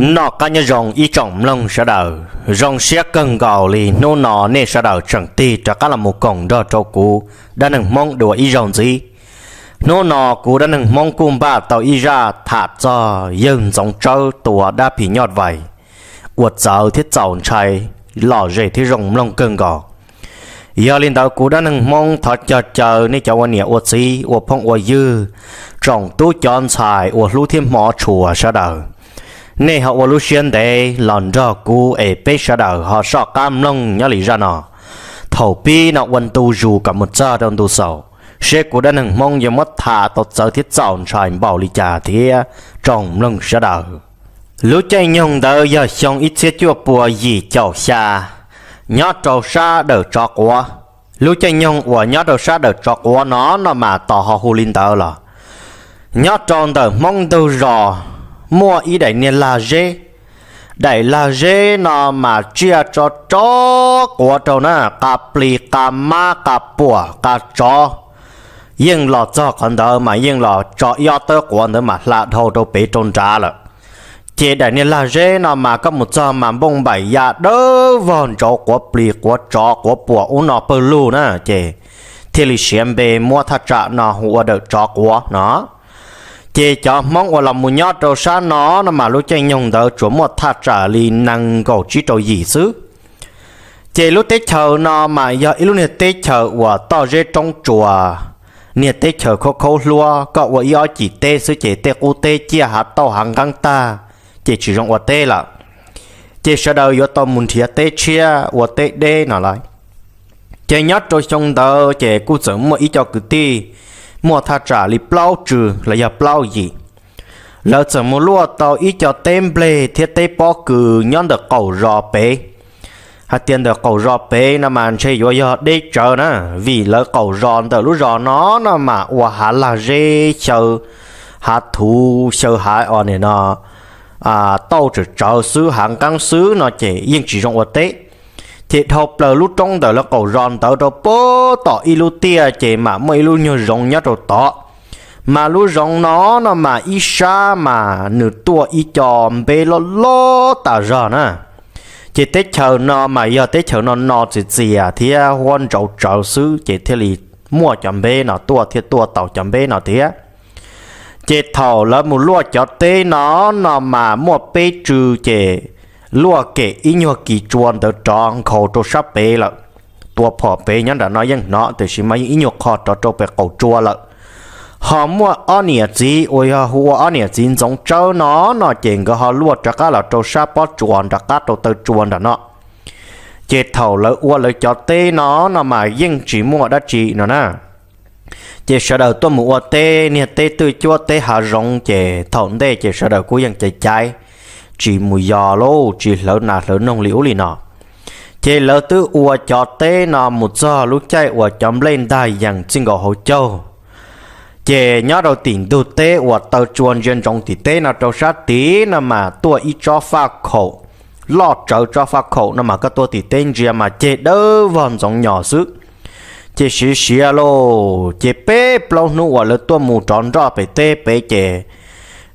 Noj qab nyob zoo ib tsoom mloog sawv daws, zoo siab kawg nkaus li hnub no nej sawv daws tseem tig rov qab los mus koom nrog rau kuv dab neeg Hmoob dua ib zaug ntxiv. Hnub no kuv dab neeg Hmoob kuj npaj tau ib zaj tham txog yawg Ntxoov Tsawb tua dab phim nyuj vais uas txawv thiab txaus ntshai, lom zem thiab zoo mloog kawg nkaus. Yog li ntawd kuv dab neeg Hmoob thov cog caw nej cov ua niam ua txiv ua phooj ua ywg, tsoom tub cov ntxhais uas hlub thiab hmov tshua sawv daws, nej ho ua lub siab ntev los nrog kuv es peb sawv daws ho soj qab mloog nyob li zaj no thaum pib no ua ntu zus kom mus txog rau ntu xaus, seb kuv dab neeg Hmoob yuav muab tham tau txawv thiab txaus ntshai npaum li cas thiab. Tsoom mloog sawv daws, lub caij nyoog ntawd yog xyoo ib txhiab cuaj pua yim caum xya, nyob rau sab dawm Tsov Quav. Lub caij nyoog uas nyob rau sab dawm Tsov Quav no no mas tos ho hu li ntawd los, nyob rau ntawm Hmoob ntug zos muaj ib daim niag lag zeb. Daim lag zeb no mas tsiaj tso tso quav rau na, qa plis qa mab qa puam qa tsov yeej los txog qhov ntawd mas yeej los tso ib ob tawb quav ntawd mas hla dhau rau pem rau nrad lawm. Ces daim niag lag zeb no mas koj mus txog mas npoo npaim ya dawb vog ntsauv quav plis quav tsov quav puam ub no pawg lug na, ces thiaj li siav npe muab thaj tsam no hu ua dawm Tsov Quav no. Ces cov Hmoob uas los mus nyob rau sab no no mas lub caij nyoog ntawd tsuas muaj thaj tsam li nees nkaum tsib rau yim xwb. Ces lub teb chaws no mas yog ib lub niag teb chaws uas toj zeb roob tsuas, niag teb chaws khaub khaub hlua, koj ua ib ob cim teb xwb ces tej qub teb ciaj hav tauj hav nqeeb tag, ces tsis zoo ua teb lawm. Ces sawv daws yuav tau mus nrhiav teb tshiab ua teb deb no lawm. Ces nyob rau xyoo ntawd ces kuj txawm muaj ib co kwv tij muaj thaj tsam li plaub tsw los yog plaub yim, lawv txawm mus luaj tau ib co teb nplej thiab teb pob kws nyob ntawm qaum zos pem. Hais tias ntawm qaum zos pem no mas ntshe yuav yog deb tsawv na, vim lawv qaum zos ntawm lub zos no no mas ua hav lag zeb xyaw, hav thuv xyaw, hav os nim no tauj tsawm tsawv xwb, hav nqeeb xwb no ces yeej tsis zoo ua teb. Ces dhau plaws lub roob ntawm lawv qaum zos ntawd rau puag tom ib lub tiaj ces mam muaj ib lub nyuag zoov nyob rau tod. Mas lub zoov no no mas ib sab mas nws tuaj ib co npeb loj loj tas zog na. Ces teb chaws no mas yog teb chaws no no txias txias thiab huab ntsauv tsawv xwb ces thiaj li muaj cov npeb no tuaj thiab tuaj tau cov npeb no thiab. Ces thaum lawv mus luaj cov teb no no mas muaj peb tsw, ces luaj kem ib nyuag kis tsua ntawd rov nkhaus rau sab pem lawm. Tua phom pem nyob nram no yeej hnov, tiam sis mas yeej ib nyuag qho rov rau pem qaum tsua lawm. Ho muaj ob niam txiv uas yog hu ua ob niam txiv Ntxoov Tsawb no no ces nkawd ho luaj rov qab los rau sab pob tsuas nram qab rau taw tsua nram no. Ces thaum lawv ua lawv cov teb no no mas yeej tsis muaj dab tsi no na. Ces sawv daws tuaj mus ua teb, niag teb twj cuab teb hav zoov ces thaum ntej ces sawv daws kuj yeej caiv caiv, tsis mus yos lauj, tsis hlawv nas hlawv noog li ub li no. Ces lawv twb ua cov teb no mus txog lub caij uas cov nplej ntag yees txij nkaus hauv caug. Ces nyob rau tim ntug teb uas taw tsua ntsia ntsoov tim teb no rau sab tid no mas tuaj ib tsob faj khaum loj tsawv, tsob faj khaum no mas koj tuaj tim teb ntsia mas ceg dawb vog ntxoov nyos xwb. Ces siav siav lauj, ces peb plaub hnub uas lawv tuaj mus rov nroj pem teb pem ces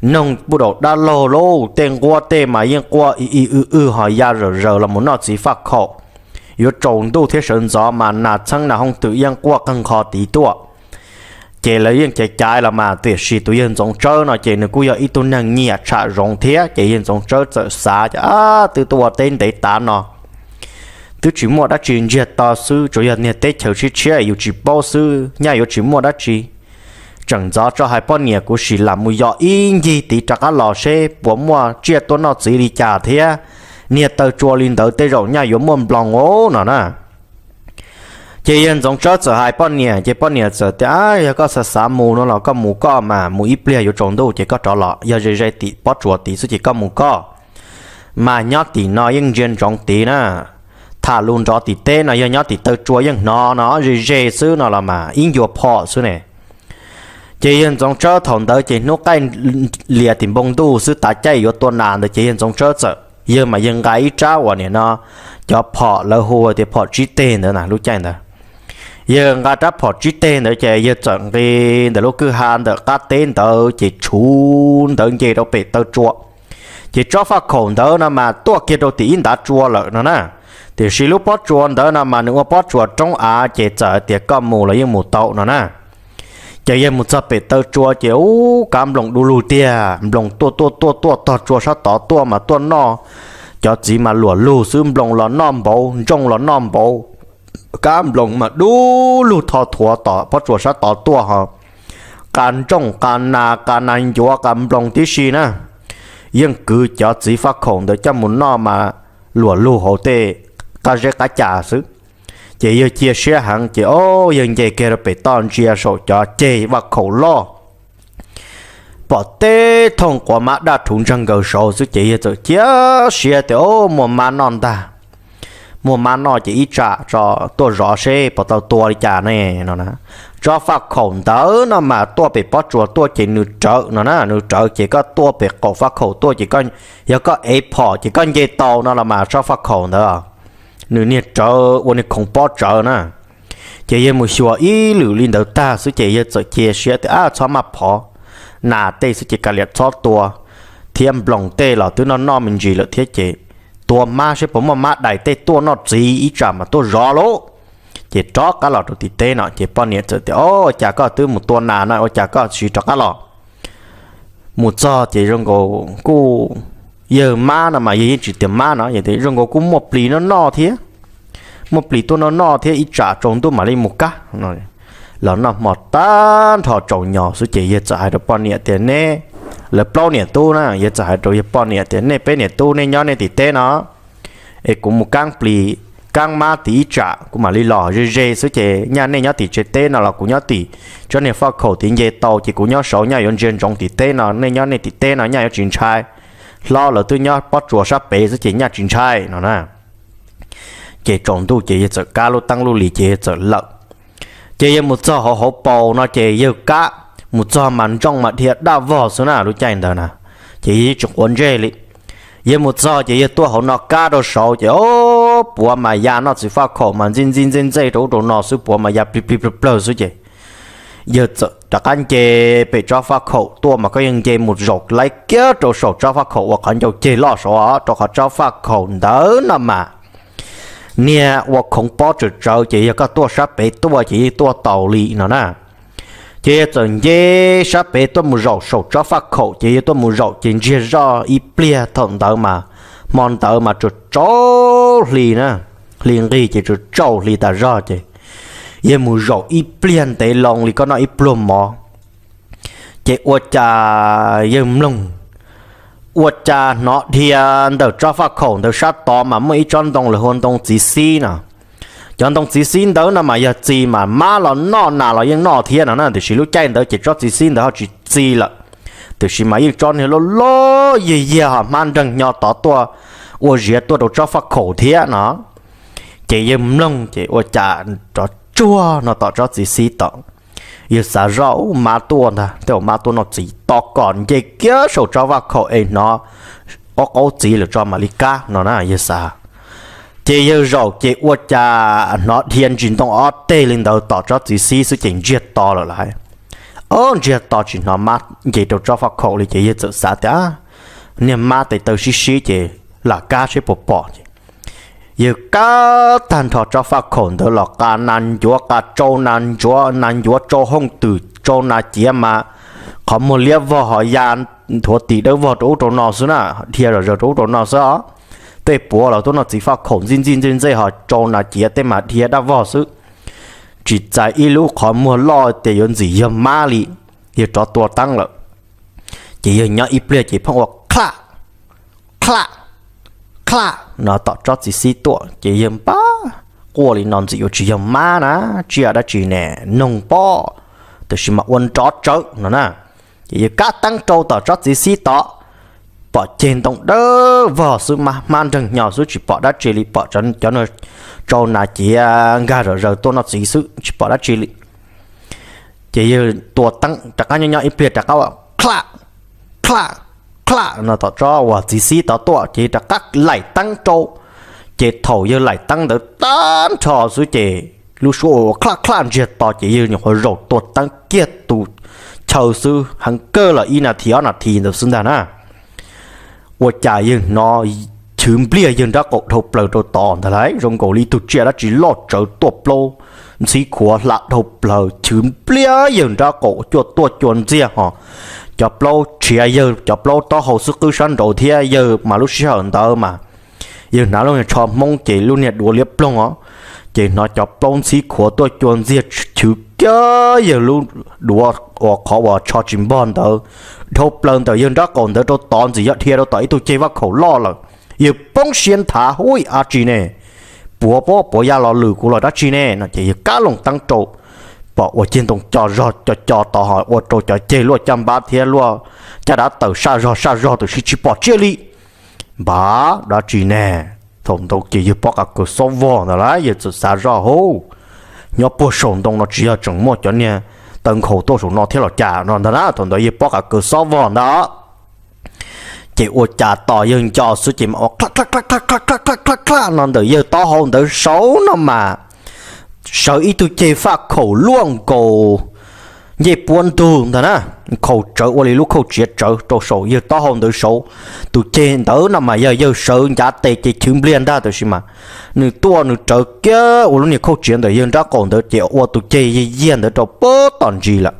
noog puj daum dab laug lauj, tej nquab tej mas yeej quaj i i w w ho ya zawm zaws los mus noj txiv faj khaum. Yuav tsaus ntuj thiab sawv ntxov mas nas txheeb nas hooj twm yeej quaj qeeg qho tid tuaj. Ces lawv yeej caiv caiv los mas, tiam sis tus yawg Ntxoov Tsawb no ces nws kuj yog ib tug neeg nyiam tsham zoov thiab, ces yawg Ntxoov Tsawb txawm xav tias, Ab, twb tuaj ua teb ntev tav no, twb tsis muaj dab tsi ntsiag to xwb, tsuas yog niag teb chaws tshiab tshiab yus tsis paub xwb, nyaj yuav tsis muaj dab tsi. Tseem ntxov tso hais poj niam kuv sim lam mus yos ib ncig tid rov qab los seb puas muaj tsiaj tuaj noj txiv li cas thiab, niag taw tsua li ntawd tej zaum nyaj yuav muaj nploos os no na. Ces yawg Ntxoov Tsawb txawm hais poj niam, ces poj niam txawm tias, Yog koj xav xav mus no los koj mus koj mas, mus ib pliag yuav tsaus ntuj ces koj rov los, yog ze ze tim pob tsuas tid xwb ces koj mus koj, mas nyob tim no yeej ntsia ntsoov tid na. Tham lus nrov tim teb no yog nyob tim taw tsua yeej hnov no, ze ze xwb no los mas ib ncua phom xwb ne. Ces yawg Ntxoov Tsawb thaum ntawd ces hnub qaij lias tim npoo ntuj xwb, tav caij yuav tua nas ntawd ces yawg Ntxoov Tsawb txawm, yawg mas yawg nqa ib rab uas nim no cov phom lawv hu tias phom tsib teg ntawd na, lub caij ntawd yawg nqa rab phom tsib teg ntawd ces yawg txawm nqis ntawm lub kwj ha ntawm qab teb ntawd ces tshuv ntawd nce rau pem taw tsua. Ces tsob faj khaum ntawd no mas tuaj kiag rau tim ib ntav tsua lawm no na. Tiam sis lub pob tsuas ntawd no mas nws ua pob tsuas roob av ces txawm hais tias koj mus los yeej mus tau no na. Ces yawg mus txog pem taw tsua ces ub, kav nploos du lug tiag, nploos tuaj tuaj tuaj tuaj tog tsua sab tod tuaj mas tuaj noj. Cov txiv mas luam lug xwb, nploos los noj npaum, ntsooj los noj npaum. Kav nploos mas du lug tho thuav tom pob tsuas sab tod tuaj ho. Qa ntsooj, qa nas, qa nas ncuav, qa nploos tib si na. Yeej kwv cov txiv faj khaum ntawd coj mus noj mas luam lug hauv tej qab zeb qab ca xwb. Ces yawg cia siab heev ces o, yawg nce kiag rau pem toj ntsia saum cov ceg vaj khaum loj, pom teb thooj quav mab daj rhuv ntsag nkaws saud xwb ces yawg txawm cia siab tias o, muaj mab noj ntag. Muaj mab noj ces ib tsam tso tuaj zov seb puas tau tua li cas ne no na. Tsob faj khaum ntawd no mas tuaj pem pob tsuas tuaj ces nws rawv no na, nws rawv ces koj tuaj pem qaum faj khaum tuaj ces yog koj ev phom ces koj nce tau no los mas tsob faj khaum ntawd nws niag rawv ua niag khoov pob tsawv na. Ces yawg mus xyuas ib lwm li ntawd tag xwb ces yawg txawm cia siab tias ab, txhob maj phov, nas tej xwb ces kav liam txhob tua, thiab nploos tej los twb noj noj me ntsis lawm thiab ces tua mab seb puas muaj mab dais tej tuaj noj txiv ib tsam mas tuaj zov lauj. Ces rov qab los rau tim teb no ces poj niam txawm tias o, ua cas koj twb mus tua nas no ua cas koj tsis rov qab los? Mus txog ces zoo nkaus kuj yawg mab no mas yawg yeej tsis tias mab no, zoo nkaus kuj muaj plis noj noj thiab, muaj plis tuaj noj noj thiab ib tsam tsaus ntuj mam li mus kab. Los noj hmo tag nrho tsaus nyos xwb ces yawg txawm hais rau poj niam tias neb, lawv plaub niam tub na, yawg txawm hais rau yawg poj niam tias nej peb niam tub nej nyob nej tim teb no es kuv mus kaab plis, kaab mab tim ib tsam kuv mam li los. Ze ze xwb ces nyaj nej nyob tim tsev teb no los kuv nyob tim tsob niag faj khaum tid nce tau ces kuv nyob saud nyaj yuav ntsia ntsoov tim teb no, nej nyob nej tim teb no nyaj yuav tsis ntshai. Hlob lawv twb nyob pob tsuas sab pem xwb ces nyaj tsis ntshai no na. Ces tsaus ntuj ces yawg txawm kab lub teeb lub li ces yawg txawm lawm. Ces yawg mus txog hauv hauv paus no ces yawg kab mus txog mas ntsooj mas dhia daj vog xwb na lub caij ntawd na. Ces yawg yeej tsis quav ntsej li. Yawg mus txog ces yawg tuaj hauv no kab rau saud ces o, puav mas ya noj txiv faj khaum mas ntxij ntxij ntxej ntxej rau ub rau no xwb, puav mas ya plig plig plawg plawg xwb ces yawg txawm rov qab nce pem tsob faj khaum tuaj mas koj yeej nce mus zaum laib kiag rau saum tsob faj khaum uas qhov ncauj ceg loj saud os, rau qhov tsob faj khaum ntawd no mas niag ua khoov pob tsawv tsawv ces yog koj tuaj sab pem tuaj ces yeej tuaj taus li no na. Ces yawg txawm nce sab pem tuaj mus zaum saum tsob faj khaum ces yawg tuaj mus zaum ces ntsiag zoj ib pliag thaum ntawd mas hmo ntawd mas tsaus tsaus hli na, hli nqig ces tsaus tsaus hli tas zog ces yawg mus zaum ib pliag ntev loo li koj noj ib pluag mov ces ua cas yawg mloog ua cas hnov dhia ntawm tsob faj khaum ntawd sab tod mas muaj ib tsob ntoo lawv hu ua ntoo txiv xib no. Cov ntoo txiv xib ntawd no mas yog txi mas mab los noj nas los yeej noj thiab no na, tiam sis lub caij ntawd ces tsob txiv xib ntawd ho tsis txi lawm. Tiam sis mas yeej tsob niag loj loj yag yag ho hmab nreeg hnyo tod tuaj ua ziav tuaj rau tsob faj khaum thiab no. Ces yawg mloog ces ua cas rov tsuag no tom tsob txiv xib tod. Yawg xav zoj ub mab tuaj ntag, tej zaum mab tuaj noj txiv, tos kom nce kiag saum tsob faj khaum es hnov qaub qaub txiv lawm tso mam li kab no na yawg xav. Ces yawg zaum ces ua cas hnov dhia ntsis ntoo ob teg li ntawd tom tsob txiv xib xwb ces ntsiag to lawm lauj. Ob, ntsiag to tsis hnov mab nce rau tsob faj khaum li ces yawg txawm xav tias niag mab tes taw sib sib ces lam kab seb puas pom ces yawg kab tag nrho tsob faj khaum ntawd los qa nas ncuav qa tsau nas ncuav, nas ncuav tsau hooj twm tsau nas ciav mas qhov muag liab vog ho ya nthuav tis dawb vog rau ub rau no xwb na, dhia zom zaws rau ub rau no xwb os. Tej puav los tuaj noj txiv faj khaum ntxij ntxij ntxej ntxej ho tsau nas ciav tej mas dhia daj vog xwb. Tsis txais ib lub qhov muag loj tias yuav ntxim yog mab li, yawg rov tua teeb lawm. Ces yawg nyob ib pliag ces pheej ua khlaj, khlaj, khlaj no tom tsob txiv xib tuaj ces yawg npaj quaj li no ntxim yuav tsis yog mab na, tsiaj dab tsi ne, noog pob, tiam sis mas ua nrov tsawv no na. Ces yawg kab teeb rau tom tsob txiv xib tod, pom ceg ntoo dawb vog xwb, hmab nreeg hnyo xwb tsis pom dab tsi li, pom cov tsau nas ciav nkag zom zaws tuaj noj txiv xwb tsis pom dab tsi li. Ces yawg tua teeb rov qab nyob nyob ib pliag rov qab ua khlaj, khlaj, khlaj no tom tsob uas txiv xib tod tuaj ces yawg rov qab laim teeb rau. Ces thaum yawg laim teeb ntawd tag nrho xwb ces lub suab ua khlaj khlaj ntsiag to ces yawg nyuam qhuav zaum tua teeb kiag tus chaw xwb heev kawg los ib nas this ob nas this ntawd xwb ntag na. Ua cas yawg hnov chwv npliag yawg nrab qaum dhau plaws rau tod ntag lauj, zoo nkaus li ib tug tsiaj dab tsi loj tsawv tuaj plaub ntxhib khuav hla dhau plaws, chwv npliag yawg nrab qaum cua tuaj cua ntxiag ho cov plaub tshiav yawg cov plaub taub hau xwb qwb sab nraud thiab. Yawg mas lub sij hawm ntawd mas yawg hnav lub niag tsho hmoob ces lub niag duav liab ploog os, ces hnov cov plaub ntxhib khuav tuaj cua ntxiag chwv kiag yawg lub duav uas qhov uas tsho tsis npog ntawd dhau plaws ntawm yawg nrab qaum ntawd rau tod ntxim yog dhia rau tom ib tug ceg vaj khaum loj lawm. Yawg poob siab nthav, huj, dab tsi ne? Puav pob puav ya los lwm kuv los dab tsi ne? No ces yawg kab loo teeb rau, pom ua ceg ntoo co zog co co tod ho ua rau cov ceg luaj caj npab thiab luaj caj dab tawm saj zog saj zog tab sis tsis pom tsiaj li. Npam, dab tsi ne? Thaum ntawd ces yawg pob qa kaws xob vog ntawd lauj, yawg txawm xav zoj, hauv, nyob puag saum ntoo no tsis yog tseem muaj cov niag taw nkhaus tuaj saum no thiab los cas no ntag na. Thaum ntawd yawg pob qa kaws xob vog ntawd ces ua cas tos yawg nco xwb ces mas ua qlaj qlaj qlaj qlaj qlaj qlaj qlaj qlaj no ntawm yawg taub hau ntawd saud no mas sawv ib tug ceg faj khaum luaj nkaus ncej puab ntug ntag na, khaum tsawv ua li lub khauj tsiav tsawv rau saum yawg taub hau ntawd saud. Tus ceg ntawd no mas yog yawg sawv ncav tes ces chwv npliag ntag tab sis mas nws tuaj nws rawv kiag ua lub niag khauj tsiav ntawm yawg nrab qaum ntawd ces ua tus ceg yiag yiag ntawd rau puag tom ntsis lawm.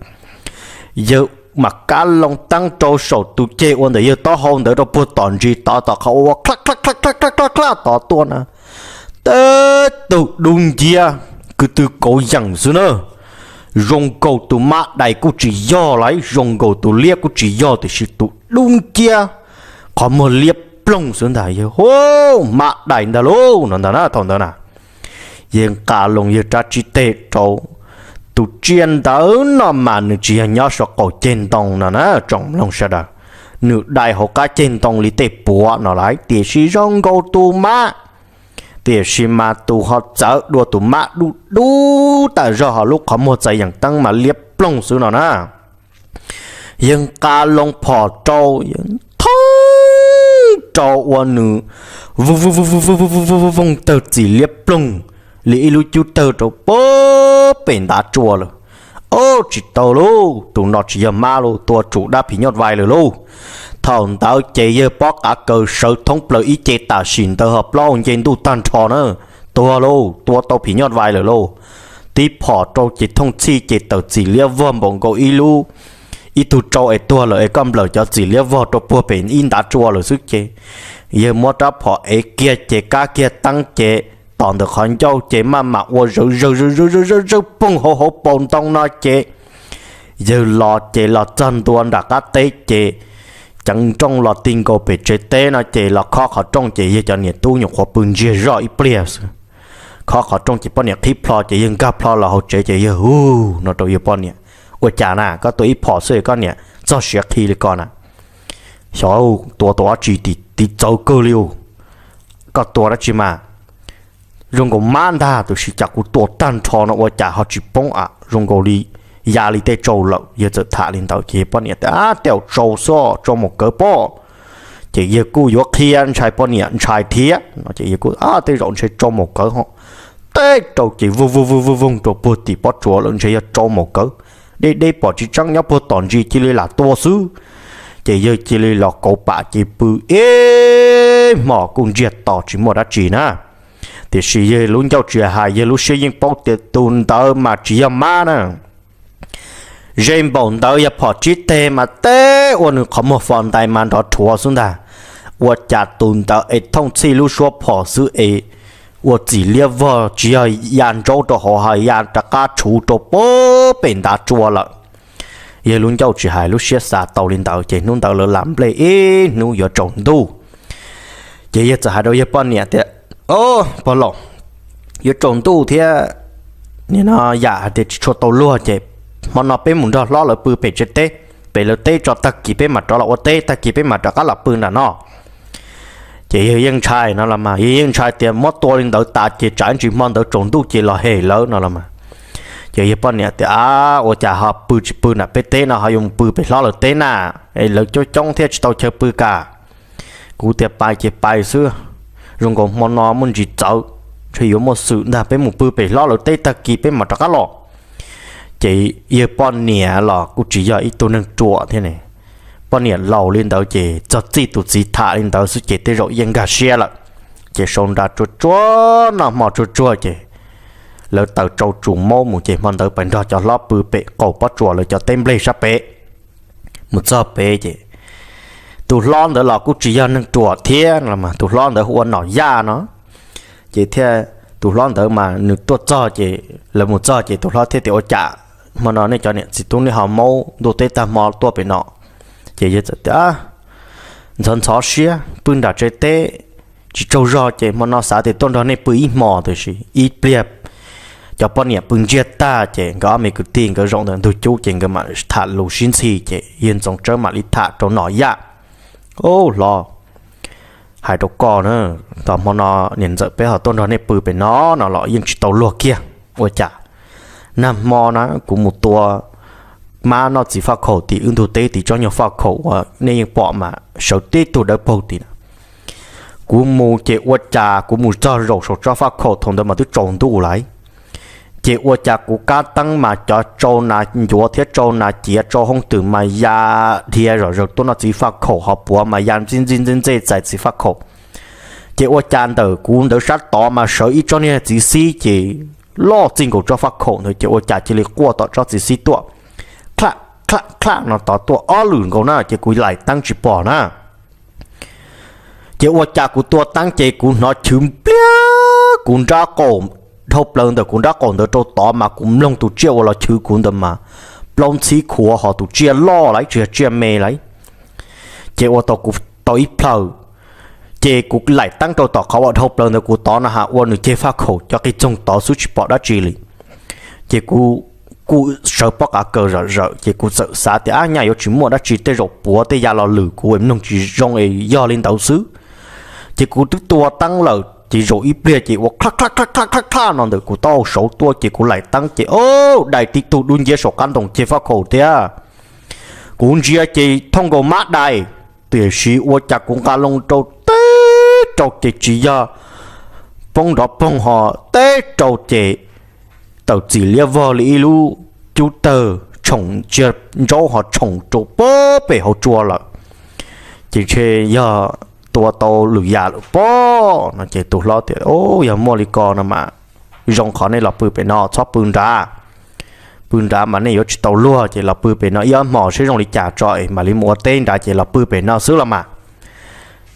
Yawg mam kab loo teeb rau saum tus ceg ua ntawm yawg taub hau ntawd rau puag tom ntsis tod, tom qhov ua qlaj qlaj qlaj qlaj tod tuaj na, teb tug dub nciab kwv tw kauv yeem xwb na. Zoo nkaus tus mab dais kuj tsis yog lauj, zoo nkaus tus liab kuj tsis yog tiam sis tus dub nciab qhov muag liab ploog xwb ntag. Yawg, hu, mab dais ntag lauj no ntag na thaum ntawd na. Yawg nqa loo yawg rab tsib teg rau, tus tsiaj ntawd no mas nws tsis yog nyob saum qaum ceg ntoo no na tsoom mloog sawv daws, nws dai hauv qab ceg ntoo li tej puav no lauj, tiam sis zoo nkaus tus mab, tiam sis mas tus ho txawv dua tus mab dub dub tas zog ho lub qhov muag txais yeem teeb mas liab ploog xwb no na. Yawg nqa loo phom rau, yawg thawb rau ua nws voog voog voog voog tawg txim liab ploog li ib lub cub tawg rau puag pem ntav tsua lawm. Ob, tsis tau lauj, tus no tsis yog mab lauj, tua tsum dab phim nyuj vais lawm lauj. Thaum ntawd ces yawg pob qa kaws sawv thoob plaws ib ce tam sim ntawd ho plaub hau nce ntuj tag nrho na, tuag lauj, tua tau phim nyuj vais lawm lauj. Tib phom rau ces thooj txhij ces tawm txim liab vog npaum nkaus ib lub, ib tug tsau es tuag lawm es koj nplawm cov txim liab vog rau puag pem ib ntav tsua lawm xwb ces yawg muab rab phom ev kiag ces kab kiag teeb ces tos ntawm qhov ncauj ces maj mam ua zawv zawg zawg zawg zawg zawg poog hauv hauv paus ntoo no ces yawg los ces los txog ntua nram qab teb ces ceev nrooj los ti nkaus pem tsev teb no ces los khob qhov rooj ces yawg cov niam tub nyuam qhuav pw ntsiag zoj ib pliag xwb. Khob qhov rooj ces poj niam qhib plho ces yawg nkag plho los hauv tsev ces yawg hu no rau yawg poj niam, ua cas na koj tua ib phom xwb koj niam txog siav qhi li ko na? Xyov, tua tau dab tsi tiv txawv kawg li. Koj tua dab tsi mas? Zoo nkaus mab ntag tab sis cas kuv tua tag nrho no ua cas ho tsis poob a, zoo nkaus li ya li tej tsau lawm. Yawg txawm tham li ntawd ces yawg poj niam tias, ab, tej zaum tsau xwb, tsau maum kawv pob. Ces yawg kuj yuav qhia ntshai poj niam ntshai thiab no ces yawg kuj, ab, tej zaum ntshe tsau maum kawv ho. Teb rau ces voog voog voog voog voog rau puag tim pob tsuas lawm, ntshe yog tsau maum kawv. Deb deb pom tsis tseeb nyob puag tom ntsis cia li lam tua xwb. Ces yawg cia li los kauv pam ces pw ib hmos kuj ntsiag to tsis muaj dab tsi na. Tiam sis yawg lub ncauj tsis hais, yawg lub siab yeej paub tias tus ntawd mas tsis yog mab na. Ze npaum ntawd yog phom tsib teg mas teb ua nws qhov muag fo ntais mas nrov rhuav xwb ntag. Ua cas tus ntawd es thooj txhij lub suab phom xwb es ua txim liab vog tsis yog ya ntsaub rau hauv ho ya rov qab tshuv rau puag pem ntav tsua lawm. Yawg lub ncauj tsis hais lub siab xav tau li ntawd ces hnub ntawd lawv lam nplej ib hnub yuav tsaus ntuj. Ces yawg txawm hais rau yawg poj niam tias, o, pog laus, yuav tsaus ntuj thiab, nim no yam hais tias tsis tshua tau luag ces hmo no peb mus nrog hlob lawv pw pem tsev teb, pem lawv teb tso tag kis peb mam rov los ua teb, tag kis peb mam rov qab los pw nram no. Ces yawg yeej ntshai no los mas, yawg yeej ntshai tias muab tua li ntawd tas ces tsam ntsis hmo ntawd tsaus ntuj ces los hem lawv no los mas. Ces yawg poj niam tias, a, ua cas ho pw tsis pw nram peb teb no ho yuav mus pw pem hlob lawv teb na? Lawv coob coob thiab tsis tau chaw pw kam. Kuv tias pais ces pais xwb, zoo nkaus hmo no muaj ntsis txawv, ntshe yuav muaj xwm ntag, peb mus pw pem hlob lawv teb tag kis peb mam rov qab los. Ces yawg poj niam los kuj tsis yog ib tug neeg ruam thiab ne, poj niam laus li ntawd ces txog txij tus txiv tham li ntawd xwb ces tej zaum yeej nkag siab lawm. Ces sau nra tsuag tsuag noj hmo tsuag tsuag ces lawv taws tsau tsuag maub mus ces hmo ntawd pais nrog cov hlob pw pem qaum pob tsuas lawv cov teb nplej sab pem. Mus txog pem ces tus hlob ntawd los kuj tsis yog neeg ruam thiab, tus hlob ntawd hu ua Nom Yaj no. Ces thiaj tus hlob ntawd mas nws tuaj txog ces lawv mus txog ces tus hlob thiaj tias, Ua cas hmo no nej cov niam txiv tub nej ho maub ntuj teb tag hmo tuaj pem no? Ces yawg txawm tias, Ntxhov ntxhov siab, pw nram tsev teb tsis tsaug zog ces hmo no xav tias tuaj nrog nej pw ib hmos tiam sis ib pliag cov poj niam pw ntsiag tag ces nkawd ob me kwv tij nkawd zaum ntawm ntug cub ces nkawd mam tham lus sib ntxhi ces yawg Ntxoov Tsawb mam li tham rau Nom Yaj, Au hlob, hais rau koj na, tau hmo no niam ntxawm peb ho tuaj nrog nej pw pem no no los yeej tsis tau luag kiag. Ua cas nag hmo na kuv mus tua mab noj txiv faj khaum tim wb ntug teb tim tsob nyuag faj khaum uas nej yeej pom mas sawv tib tug dawb paug tim na. Kuv mus ces ua cas kuv mus txog zaum saum tsob faj khaum thaum ntawd mas twb tsaus ntuj lawm. Ces ua cas kuv kab teeb mas cov tsau nas ncuav thiab tsau nas ciav tsau hoob twm mas ya dhia zom zaws tuaj noj txiv faj khaum, hos puav mas ya ntxij ntxij ntxej ntxej txais txiv faj khaum. Ces ua cas ntawm kuv ntawd sab tod mas sawv ib tsob niag txiv xib ces loj txij nkaus tsob faj khaum ntawd ces ua cas cia li quaj tom tsob txiv xib tuaj, khlaj khlaj khlaj no tod tuaj ob lwm nkaus na ces kuv laim teeb tsis pom na. Ces ua cas kuv tua teeb ces kuv hnov chwv npliag kuv nrab qaum, dhau plaws ntawm kuv nrab qaum ntawd rau tod mas kuv mloog tus tsiaj uas los chwv kuv ntawd mas plaub ntxhib khuav hos tus tsiaj loj lawm tsis yog tsiaj me lawm. Ces ua tau kuv tau ib plhaw, ces kuv laim teeb rau tom qhov uas dhau plaws ntawd kuv tod no has ua nws ceg faj khaum cov qis txoog tod xwb tsis pom dab tsi li. Ces kuv kuj sawv pob qav kaws zom zawm ces kuv txawm xav tias, Ab, nyaj yuav tsis muaj dab tsi, tej zaum puav tej ya los lwm kuv mloog tsis zoo es yog li ntawd xwb. Ces kuv twb tua teeb lawm ces zaum ib pliag ces ua khlaj khlaj khlaj khlaj khlaj no ntawm kuv taub hau saud tuaj ces kuv laim teeb ces, o, dai tib tug dub nciab saum qab ntoo ceg faj khaum thiab. Kuv ntsia ces thooj nkaus mab dais, tiam sis ua cas kuv nqa loo rau teb rau ces tsis yog poob nrov poog hos teb rau ces tawm txim liab vog li ib lub cub tawg tshoom ntsia ntsaub hos tshoom rau pem pem hauv tsua lawm. Ces ntshe yog tua tau lwm yam lawm pob no ces tus hlob tias, Yog muaj li ko no mas zoo qhov nej los pw pem no txhob pw nrad. Pw nrad mas nej yuav tsis tau luag ces los pw pem no ib ob hmos seb zoo li cas tso es mam li mus ua teb nrad ces los pw pem no xwb los mas.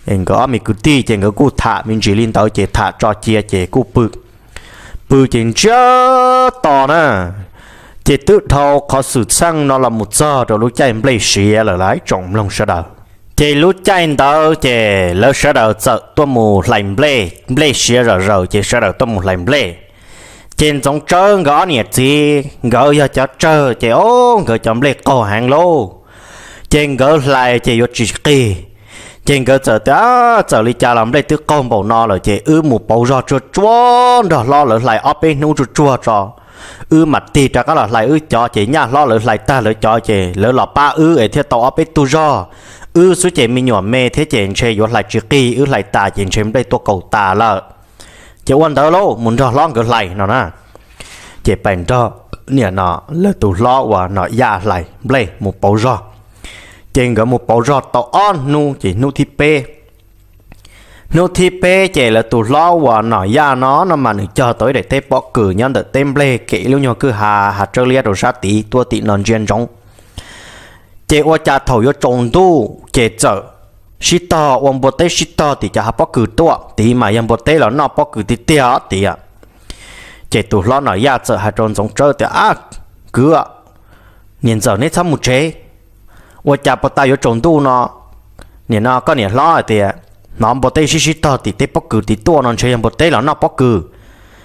Nkawd ob me kwv tij ces nkawd kuj tham me ntsis li ntawd ces tham tso cia ces kuj pw. Pw ces ntsiag to na, ces twb dhau qhov xwm txheej no los mus txog rau lub caij nplej siav lawm lauj tsoom mloog sawv daws. Ces lub caij ntawd ces lawv sawv daws txawm tuaj mus hlais nplej, nplej siav zom zaws ces sawv daws tuaj mus hlais nplej. Ces Ntxoov Tsawb nkawd ob niam txiv nkawd yog cov tsawg ces o, nkawd cov nplej qaug heev lauj. Ces nkawd hlais ces yuav tsis qig. Ces nkawd txawm tias, Txawm li cas los nplej twb qaug npaum no lawm ces wb mus pauv zog tsuag tsuag nrog hlob lawv hlais ob peb hnub tsuag tsuag tso, wb mam tig rov qab los hlais wb cov ces nyaj hlob lawv hlais tag lawv cov ces lawv los pab wb es thiaj tau ob peb tug zog. Wb xwb ces me nyuam me thiab ces ntshe yuav hlais tsis qig, wb hlais tas ces ntshe nplej tuaj kaum tas lawm. Ces ua ntawd lauj, mus nrog hlob nkawd hlais no na. Ces pais nrog niam no lawv tus hlob uas Nom Yaj hlais nplej mus pauv zog. Ces nkawd mus pauv zog tau ob hnub ces hnub thib peb, hnub thib peb ces lawv tus hlob uas Nom Yaj no no mas nws cog tau ib daim teb pob kws nyob ntawm teb nplej kem ib lub nyuag kwj ha, ha tsawb liab rau sab tid tuaj tim no ntsia ntsoov. Ces ua cas thaum yuav tsaus ntuj ces txawm sib tog ua npua teb sib tog tim cov hav pob kws tuaj, tid mas yog npua teb los noj pob kws tiag tiag tid. Ces tus hlob Nom Yaj txawm hais rau Ntxoov Tsawb tias, Ab, kwv, niam ntxawm neb txhob mus tsev. Ua cas puag ta yuav tsaus ntuj no, nim no koj niam hlob hais tias hnov npua teb sib sib tog tim tej pob kws tid tuaj no ntshe yog npua teb los noj pob kws.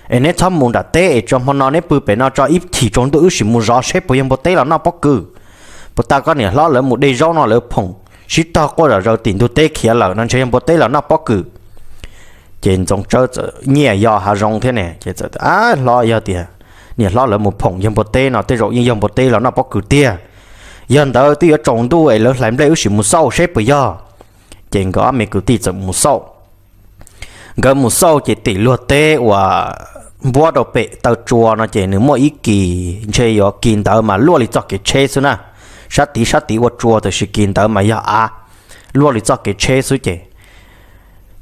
Es neb txhob mus nram teb es tso hmo no neb pw pem no tso, ib chim tsaus ntuj wb sim mus zov seb puas yog npua teb los noj pob kws. Puag ta koj niam hlob lawv mus de zaub no lawv phoom sib tog quaj zom zaws tim ntug teb khiav lawm no ntshe yog npua teb los noj pob kws. Ces Ntxoov Tsawb txawm nyiaj yog hav zoov thiab ne, ces txawm, Ab, hlob, yog tias niam hlob lawv mus phoom yog npua teb no tej zaum yeej yog npua teb los noj pob kws tiag. Yog ntawd twb yuav tsaus ntuj es lawv hlais nplej wb sim mus xauj seb puas yog. Ces nkawd ob me kwv tij txawm mus xauj. Nkawd mus xauj ces tim luag teb uas npuab rau pem taw tsua no ces nws muaj ib kis ntshe yuav kis ntawd mas luaj li txoj kev tsheb xwb na, sab tid sab tid ua tsua, tiam sis kis ntawd mas yog av luaj li txoj kev tsheb xwb ces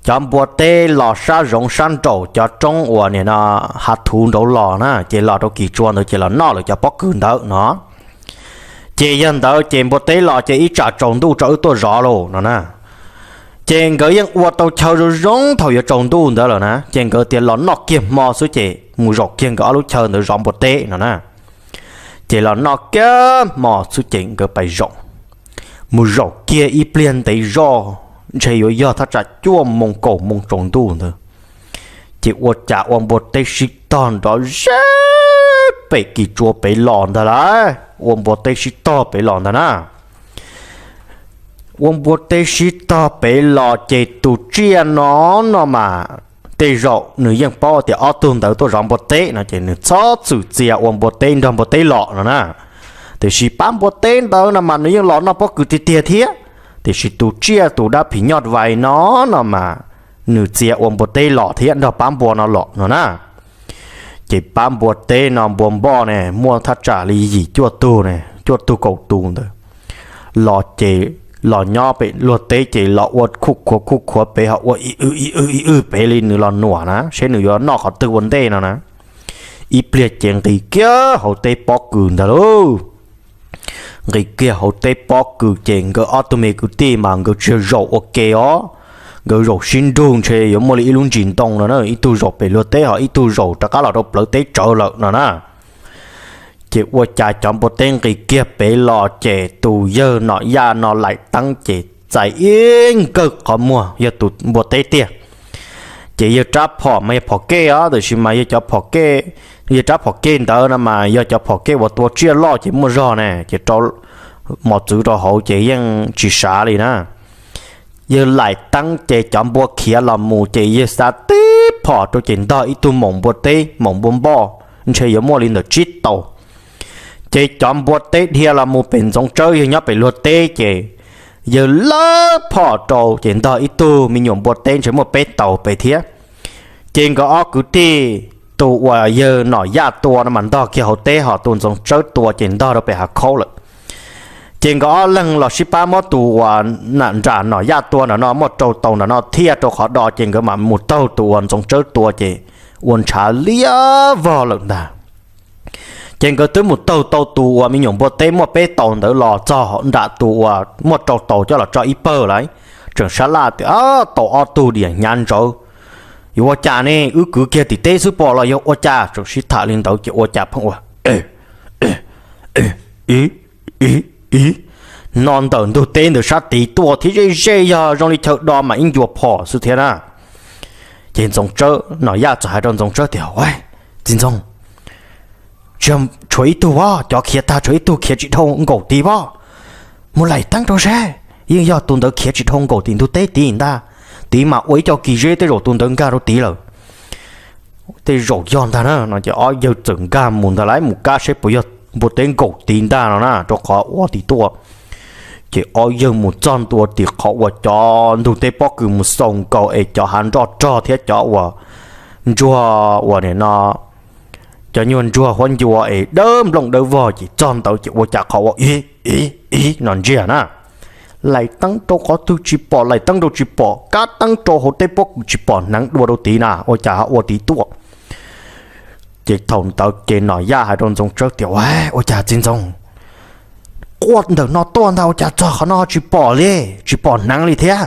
cov npua teb los sab zoov sab nraum cov roob uas nim no hav thuv nraud los na, ces los rau kis tsua ntawd ces los noj lawv cov pob kws ntawd no. Ces yog ntawd ces npua teb los ces ib tsam tsaus ntuj tso wb tuaj zov lauj no na. Ces nkawd yeej ua tau chaw zoo zoo thaum yuav tsaus ntuj ntawd lawm na, ces nkawd tias los noj kiag hmo xwb ces mus zaum kiag nkawd ob lub chaw ntawd zov npua teb no na. Ces los noj kiag hmo xwb ces nkawd pais zaum. Mus zaum kiag ib pliag ntev zoj, ntshe yuav yog thaj tsam cuaj moos kaum moos tsaus ntuj ntawd, ces ua cas ua npua teb sib tog nrov zeb pem kis tsua pem los ntag lauj. Ua npua teb sib tog pem los ntag na. Ua npua teb sib tog pem los ces tus tsiaj no no mas tej zaum nws yeej paub tias ob tug ntawd tuaj zov npua teb no ces nws txhob txwm txia ua npua teb nrog npua teb los no na. Tiam sis pab npua teb ntawd no mas nws yeej los noj pob kws tiag tiag thiab, tiam sis tus tsiaj tus dab phim nyuj vais no no mas nws txia ua npua teb los thiab nrog pab npua no los no na. Ces pab npua teb no npua npoj ne muaj thaj tsam li yim cuaj tug ne, cuaj tug kaum tus ntawd los ces los nyob pem luag teb ces los ua khuj khuav khuj khuav pem ho ua ib wb ib wb ib wb pem li nws los nuam na seb nws yuav noj qhov twg ua ntej no na. Ib pliag ces nqis kiag hauv teb pob kws ntag lauj. Nqis kiag hauv teb pob kws ces nkawd ob tug me kwv tij mas nkawd tsis zaum ua ke os, nkawd zaum sib nrug ntshe yuav muaj li ib lub ntsis ntoo no na, ib tug zaum pem luag teb ho ib tug zaum rov qab los rau plawv teb tsawv lawm no na. Ces ua cas cov npua teb nqis kiag pem los ces tus yawg Nom Yaj no laim teeb ces txais ib nkawg qhov muag yog tus npua teb tiag. Ces yawg rab phom mas yog phom kej os, tiam sis mas yog cov phom kej, yawg rab phom kej ntawd no mas yog cov phom kej uas tua tsiaj loj ces muaj zog ne, ces rau mos txwv rau hauv ces yeej tsis sav li na. Yawg laim teeb ces cov npua khiav los mus ces yawg xa tib phom rau ces ntog ib tug maum npua teb maum npua npoj ntshe yuav muaj li ntawm tsib tau. Ces cov npua teb dhia los mus pem Ntxoov Tsawb, yawg nyob pem luag teb ces yawg lawb phom rau ces ntog ib tug me nyuam npua teb ntshe muaj peb tau pem thiab. Ces nkawd ob kwv tij, tus uas yawg Nom Yaj tua no mas ntog kiag hauv teb, ho tus Ntxoov Tsawb tua ces ntog rau pem hav khaub lawm. Ces nkawd ob leeg los sib pab muab tus uas nram Nom Yaj tua ntawm no muaj rau tau ntawm no thiaj rau qhov do, ces nkawd mam mus taug tus uas Ntxoov Tsawb tua ces ua ntshav liab vog lawm ntag. Ces nkawd twb mus taug tau tus uas me nyuam npua teb muaj peb tau ntawd los txog nram tus uas muaj rau tau coj los tso ib pawg lawm, tseem sab laj tias tau ob tug diam hnyav ntsawv. Yuav ua cas ne, wb kwv kiag tim teb xwb pom los yog ua cas? Tseem sib tham li ntawd ces ua cas pheej ua no ntawm ntug teb ntawm sab tid tuaj thiab, ze ze yog zoo li chaw do mas ib ncua phom xwb thiab na. Ces Ntxoov Tsawb, Nom Yaj txawm hais rau Ntxoov Tsawb tias, Txiv Ntxoog, tshuav ib tug os, cov khiav tag tshuav ib tug khiav tsis dhau nkaum tid os. Mus laim teeb rau seb, yeej yog tus ntawd khiav tsis dhau nkaum tim ntug teb tid ntag. Tid mas ua ib co kis zeb tej zaum tus ntawd nkag rau tid lawm. Tej zaum yog ntag na no ces ob yawg txawm nkag mus ntag lauj, mus kab seb puas yog npua teb nkaum tid ntag no na, rau qhov ua tid tuaj. Ces ob yawg mus txog ntua tim qhov uas cov ntug teb pob kws mus xaus nkaus es cov hav nroj rog thiab cov uas ntsuag uas nim no cov nyuag ntsuag huab ncua es dawb nplooj dawb vog, ces txog ntawd ces ua cas qhov ua ib ib ib no ntsiag na. Laim teeb rau qhov twg tsis pom, laim teeb rau tsis pom, kab teeb rau hauv teb pob kws tsis pom hneev dua rau tid na, ua cas ho ua tid tuaj. Ces thaum ntawd ces Nom Yaj hais rau Ntxoov Tsawb tias, Ua cas txiv ntxoog, quaj ntawm no tuaj ntag ua cas txog qhov no tsis pom li, tsis pom hneev li thiab?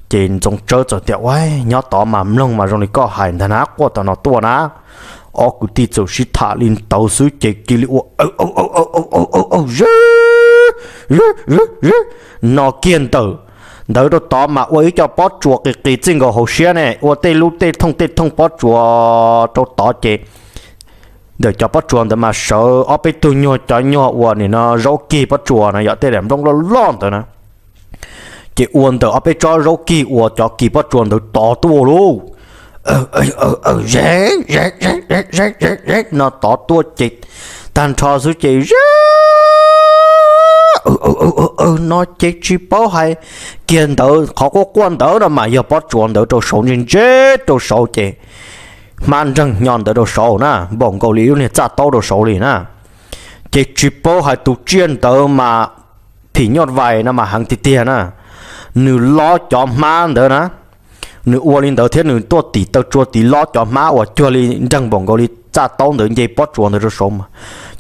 Ces Ntxoov Tsawb txawm tias, Ua, nyob tod mas mloog mas zoo li koj hais ntag na, quaj tom no tuaj na. Ob kwv tij txawm sib tham li ntawd xwb ces cia li ua aw aw aw aw aw aw aw aw ze no kiag ntawm ntawd rau tod mas ua ib co pob tsuas qis qis txij nkaus hauv siab ne, ua tej lub tej thooj tej thooj pob tsuas rau tod ces ntawm cov pob tsuas ntawd mas sawv ob peb tug nyuag cov nyuag uas nim no zaub kig pob tsuas na, yog tej daim nplooj loj loj ntawd na. Ces ua ntawm ob peb tsob zaub kig uas cov kis pob tsuas ntawd tod tuaj lauj. Ze ze ze ze ze no tod tuaj ces tag nrho xwb ces ze no ces tsis paub hais kiag ntawd, qhov quaj quaj ntawd no mas yog pob tsuas ntawd rau saud ntse ntse rau saud ces hmab nreeg hnyo ntawd rau saud na, npaum nkaus li lub niag txaj taub rau saud li na. Ces tsis paub hais tus tsiaj ntawd mas phim nyuj vais no mas heev tiag tiag na. Nws lob cov hmab ntawd na, nws ua li ntawd thiab nws tuaj tim taw tsua tid lob cov hmab uas cuag li nreeg npaum nkaus li txaj taub ntawd nce pob tsuas ntawd rau saud mas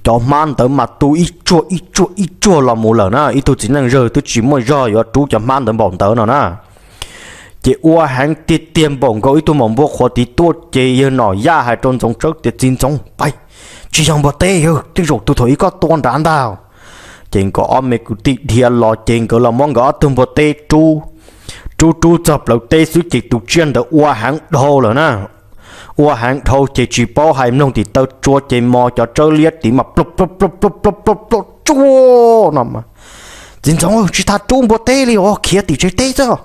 cov hmab ntawd mas tu ib tsuag ib tsuag ib tsuag los mus lawm na. Ib tug txiv neej zawg twb tsis muaj zog yuav rub cov hmab ntawd npaum ntawd no na. Ces ua heev tiag tiag npaum nkaus ib tug maum npua qhuav tid tuaj ces yawg Nom Yaj hais rau Ntxoov Tsawb tias, Txiv Ntxoov, pais, tsis yog npua teb, yawg, tej zaum tus thaum ub koj tua nrad ntag. Ces nkawd ob me kwv tij dhia los ces nkawd los muab nkawd ob tug npua teb rub, rub rub txog plawv teb xwb ces tus tsiaj ntawd ua heev dhau lawm na. Ua heev dhau ces tsis paub hais mloog tim taw tsua ces mos cov tsawb liab tid mas ploj ploj ploj ploj ploj ploj ploj tsuag no mas, Txiv Ntxoov, tsis tas rub npua teb li os, khiav tim tsev teb xwb.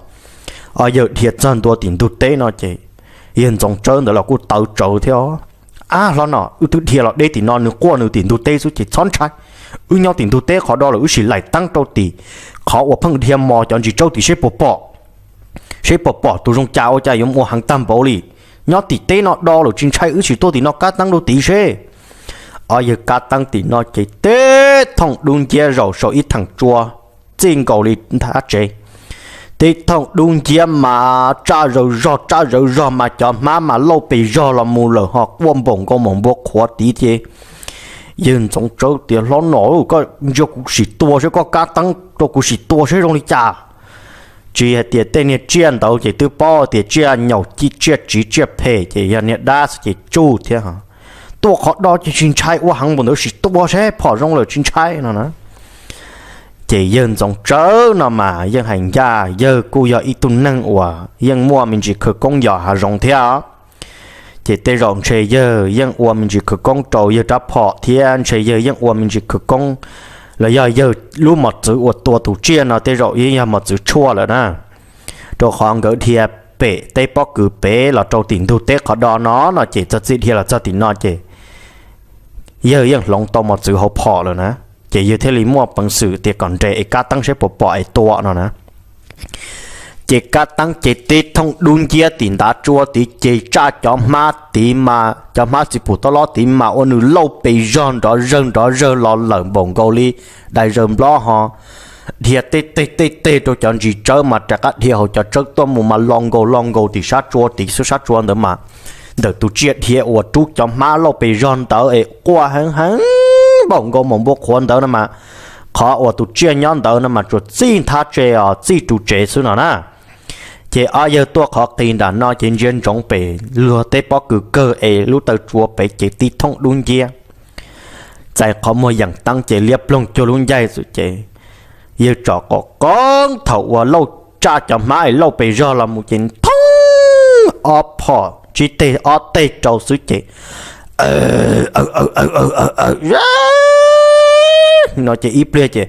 Yawg dhia txog ntua tim ntug teb no ces yawg Ntxoov Tsawb ntawd los kuj tawv tsawv thiab. Ab, hlob Nom, wb twb dhia los deb tim no, nws quaj nws tim ntug teb xwb ces txhob ntshai. Wb nyob tim ntug teb qhov do lawm wb sim laim teeb rau tim qhov uas pheej dhia mos cov ntsis tsawb tid seb puas pom, seb puas pom tus zoo cas ua cas yuav ua heev tag npaum li. Nyob tim teb no do lawm tsis ntshai, wb sim tuaj tim no kab teeb rau tid seb. Yawg kab teeb tim no ces teb thooj dub nciab zaum saum ib theem tsua txij nkaus li nthab tsev. Teb thooj dub nciab mas tsaj zawv zog tsaj zawv zog mas cov hmab mas lauj pes zog los mus lawm ho quaj npaum nkaus maum npua qhuav tid ces yawg Ntxoov Tsawb tias, Hlob Nom, koj ntsia kuv sim tua seb, koj kab teeb rau kuv sim tua seb zoo li cas. Tsis hais tias tej niag tsiaj ntawd ces twb paub tias tsiaj nyaum tsiaj tsiv tsiaj phem ces yog niag dab xwb ces tsuj thiab. Tuaj qhov do ces tsis ntshai, ua heev npaum ntawd sim tua seb phom zoo lawm tsis ntshai no na. Ces yawg Ntxoov Tsawb no mas yeej hais ncaj, yawg kuj yog ib tug neeg uas yeej muaj me ntsis khawv koob yos hav zoov thiab. Ces tej zaum ntshe yawg yeej ua me ntsis khawv koob rau yawg rab phom thiab ntshe yawg yeej ua me ntsis khawv koob los yog yawg lub mos txwv uas tua tus tsiaj no tej zaum yeej yog mos txwv tshuaj lawm na. Rau qhov nkawd dhia pem teb pob kws pem los rau tim ntug teb qhov do no no ces txog txij dhia los txog tim no ces yawg yeej hloov tau mos txwv hauv phom lawm na. Ces yawg thiaj li muaj peev xwm tias kom nres es kab teeb seb puas pom es tua no na. Ces kab teeb ces teb thooj dub nciab tim ntav tsua tid ces tsaj cov hmab tid mas cov hmab txiv pum tob lob tid mas ua nws lauj pes zog nrov zawg nrov zawg los lawm npaum nkaus li dais zaws nplob ho. Dhia tej teg tej teg rau cov ntsis tsawb mas rov qab dhia hauv cov tsawb tuaj mus mas lo nkaus lo nkaus tim sab tsua tid xwb, sab tsua ntawd mas ntawm tus tsiaj dhia uas rub cov hmab lauj pes zog ntawd es quaj heev heev npaum nkaus maum npua qhuav ntawd no mas qhov uas tus tsiaj nyob ntawd no mas tsuas txij nthab tsev os txij ru tsev xwb no na. Ces ob yawg tuaj qhov qis nram no ces ntsia ntsoov pem luag teb pob kws kawg es lub taw tsua pem ces tib thooj dub nciab txais qhov muag yeem teeb ces liab ploog cuag lub ncaig xwb ces yawg tsom qom qoob thaum uas lauj tsaj cov hmab es lauj pes zog los mus ces thoob ob phom tsib teg ob teg rau xwb ces no ces ib pliag ces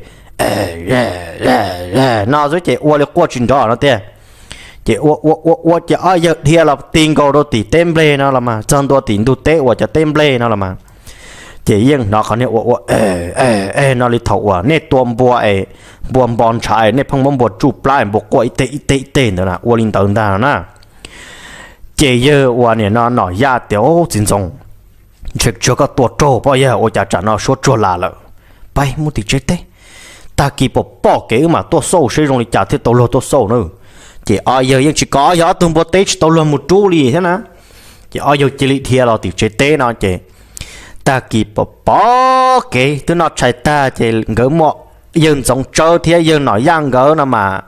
no xwb ces ua li quaj tsis nrov no tiag. Ces ua ua ua ua ces ob yawg dhia los ti nkaus rau tim teb nplej no los mas txog ntua tim ntug teb uas cov teb nplej no los mas ces yeej hnov qhov niag ua ua e no li thaum uas nej tua npua es npua npo ntshav nej pheej muab npua tsuj plab es npua quaj ib teg ib teg ib teg ntawd na, ua li ntawd ntag no na. Ces yawg uas nim no Nom Yaj tias, Txiv Ntxoov, ntshe tsuag koj tua raug pob yawg ua cas tsam no suab tsuag las lawm. Pais mus tim tsev teb, tag kis pom pom kev wb mam tuaj xauj seb zoo li cas thiaj tau luag tuaj xauj na. Ces ob yawg yeej tsis kom ob yawg ob tug npua teb tsis tau luag mus rub li thiab na. Ces ob yawg cia li dhia los tim tsev teb no ces tag kis pom pom kev twb noj tshais tag ces nkawd muaj yawg Ntxoov Tsawb thiab yawg Nom Yaj nkawd no mas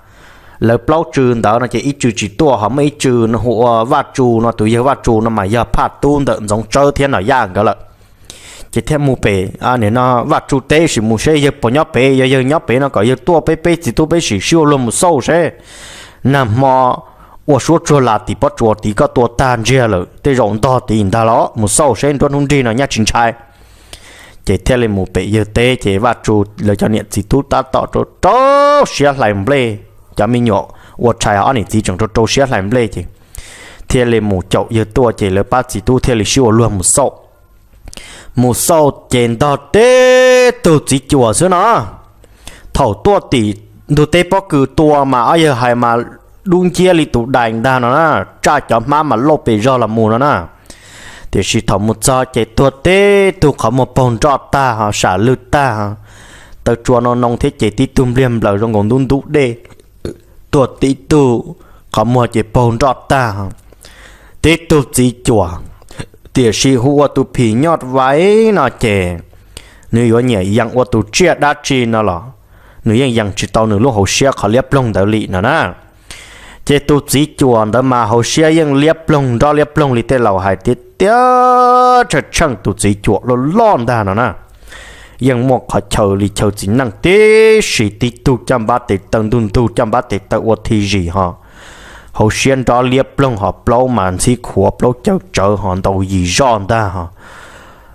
lawv plaub tsw ntawd no ces ib tsw tsis tuaj ho muaj ib tsw no hu ua Vaj Tsu no, tus yawg Vaj Tsu no mas yog phaj tub ntawm Ntxoov Tsawb thiab Nom Yaj nkawd lawm. Ces thiaj mus pem nim no Vaj Tsu teb sim mus seb yawg puas nyob pem, yog yawg nyob pem no kom yawg tuaj peb peb txiv tub peb sim sib ua luag mus xauj seb nag hmo ua suab tsuag las tim pob tsuas tid koj tua tag ntsiag lawm tej zaum ntog tid ntag los mus xauj seb nruab hnub nrig no nyab tsis ntshai. Ces thiaj li mus pem yawg teb ces Vaj Tsu lawv cov niam txiv tub tab tom rau rau siab hlais nplej, cov me nyuam ua tshais ob niam txiv tseem rau rau siab hlais nplej ces thiaj li mus caum yawg tuaj ces lawv pab txiv tub thiaj li sib ua luag mus xauj. Mus xauj ces ntog teb tug txiv cuam xwb no. Thaum tuaj tim ntug teb pob kws tua mas ob yawg hais mas dub nciab li tus dais ntag no na, tsaj cov hmab mas lauj pes zog los mus no na. Tiam sis thaum mus txog ces tuag tib tug, qhov muag paug nroj tag ho sam lwj tag, taw tsua no noo thiab ces tib tug npliag nplaws zoo nkaus ntub ntub dej, tuag tib tug, qhov muag ces paug nroj tag. Tib tug txiv cuam, tiam sis hu ua tus phim nyuj vais no ces nws yuav nyiam yees ua tus tsiaj dab tsi no los nws yeej yees tsis tau nws lub hauv siab qhov liab ploog ntawd li no na. Ces tus txiv cuam ntawd mas hauv siab yeej liab ploog nrov liab ploog li tej laus hais tiag tiag, tsheej tsheej tus txiv cuam loj loj ntag no na. Yeej muaj qhov chaw li chaw txiv neej tib si, tib tug caj npab tes taw ntuj ntug caj npab tes taw ua thi zis ho, hauv siab nrov liab ploog ho plaub mas ntxhib khuav plaub cawv tsawv ho ntau yim zoj ntag ho.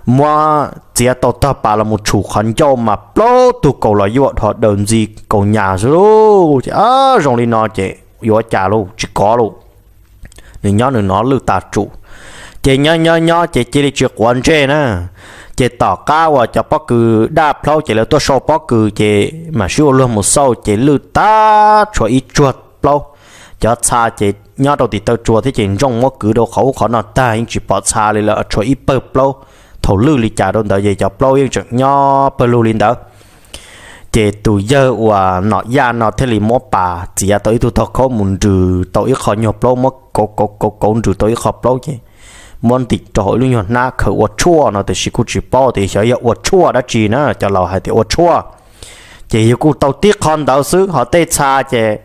Muab txiav tau tog pas los mus tshum qhov ncauj mas plaub tug kaus los yuaj dhos daws ntxi kaus nyas xwb lauj. Ces zoo li no ces yuav cas lauj, tsis kov lauj. Nws nyob nws no lwj tas tsum. Ces nyob nyob nyob ces cia li tsis quav ntsej na. Ces tom qab uas cov pob kws daj plaub ces lawv tuaj sau pob kws ces mam sib ua luag mus xauj ces lwj tag tshuav ib tsuag plaub. Cov txha ces nyob rau tim taw tsua thiab ces ntsooj muab kwv rau qhov ub qhov no tag yeej tsis pom txha li lawm, tshuav ib pawg plaub. Thaum lwj li cas rau ntawd ces cov plaub yeej tseem nyob pawg lug li ntawd. Ces tus yawg uas Nom Yaj no thiaj li muab pas txiav tau ib tug tog khaub mus nrws tau ib qho nyuag plaub, muab kauv kauv kauv kauv nrws tau ib qho plaub ces muab ntim rau hauv ib lub nyuag hnab khaws ua tshuaj no, tiam sis kuj tsis paub tias xyov yog ua tshuaj dab tsi na, cov laus hais tias ua tshuaj. Ces yawg kuj tau tib qho ntawd xwb, ho tej txha ces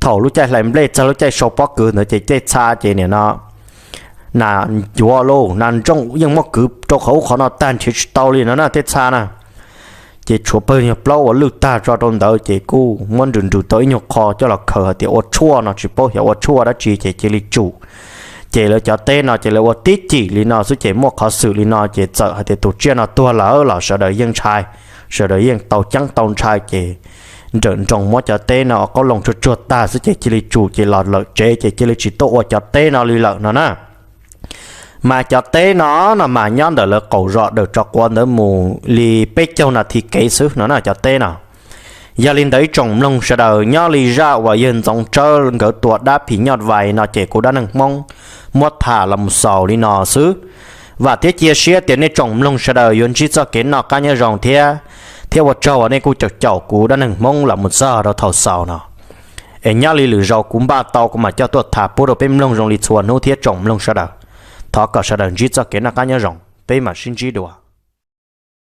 thaum lub caij hlais nplej txog lub caij sau pob kws ntawd ces tej txha ces nim no nas ncuav lauj, nas ntsooj yeej muab kwv rau qhov ub qhov no tag nrhiav tsis tau li no na tej txha na. Ces tshuav pawg nyuag plaub uas lwj tag tso rau ntawd ces kuj muab nrws nrws tau ib nyuag qho coj los khaws hais tias ua tshuaj no, tsis paub xyov ua tshuaj dab tsi ces cia li tsum. Ces lawv cov teb no ces lawv ua tib cim li no xwb ces muaj qhov xwm li no ces txawm hais tias tus tsiaj no tuag lawm los sawv daws yeej ntshai, sawv daws yeej tau ceeb tau ntshai ces nrawm nroos muab cov teb no ua qoob loo tsuag tsuag tag xwb ces cia li tsum ces los lawm tsev ces cia li tsis tuaj ua cov teb no li lawm no na. Mas cov teb no no mas nyob ntawm lawv qaum zos Dawm Tsov Quav ntawd mus li peb caug nas this kev xwb no na cov teb no. Yog li ntawd ib tsoom mloog sawv daws, nyob li zaj uas yawg Ntxoov Tsawb nkawd tua dab phim nyuj vais no ces kuv Dab Neeg Hmoob muab tham los mus xaus li no xwb. Vam thiab cia siab tias nej tsoom mloog sawv daws yuav ntsib txoj kev noj qab nyob zoo thiab, thiab ua tsaug uas nej kuj caum caum kuv Dab Neeg Hmoob los mus txog rau thaum xaus no. Es nyob li lwm zaus kuv npaj tau kuv mam coj tuaj tham pub rau peb mloog zoo li txhua hnub thiab tsoom mloog sawv daws. Thov kom sawv daws ntsib txoj kev noj qab nyob zoo, peb mam sib ntsib dua.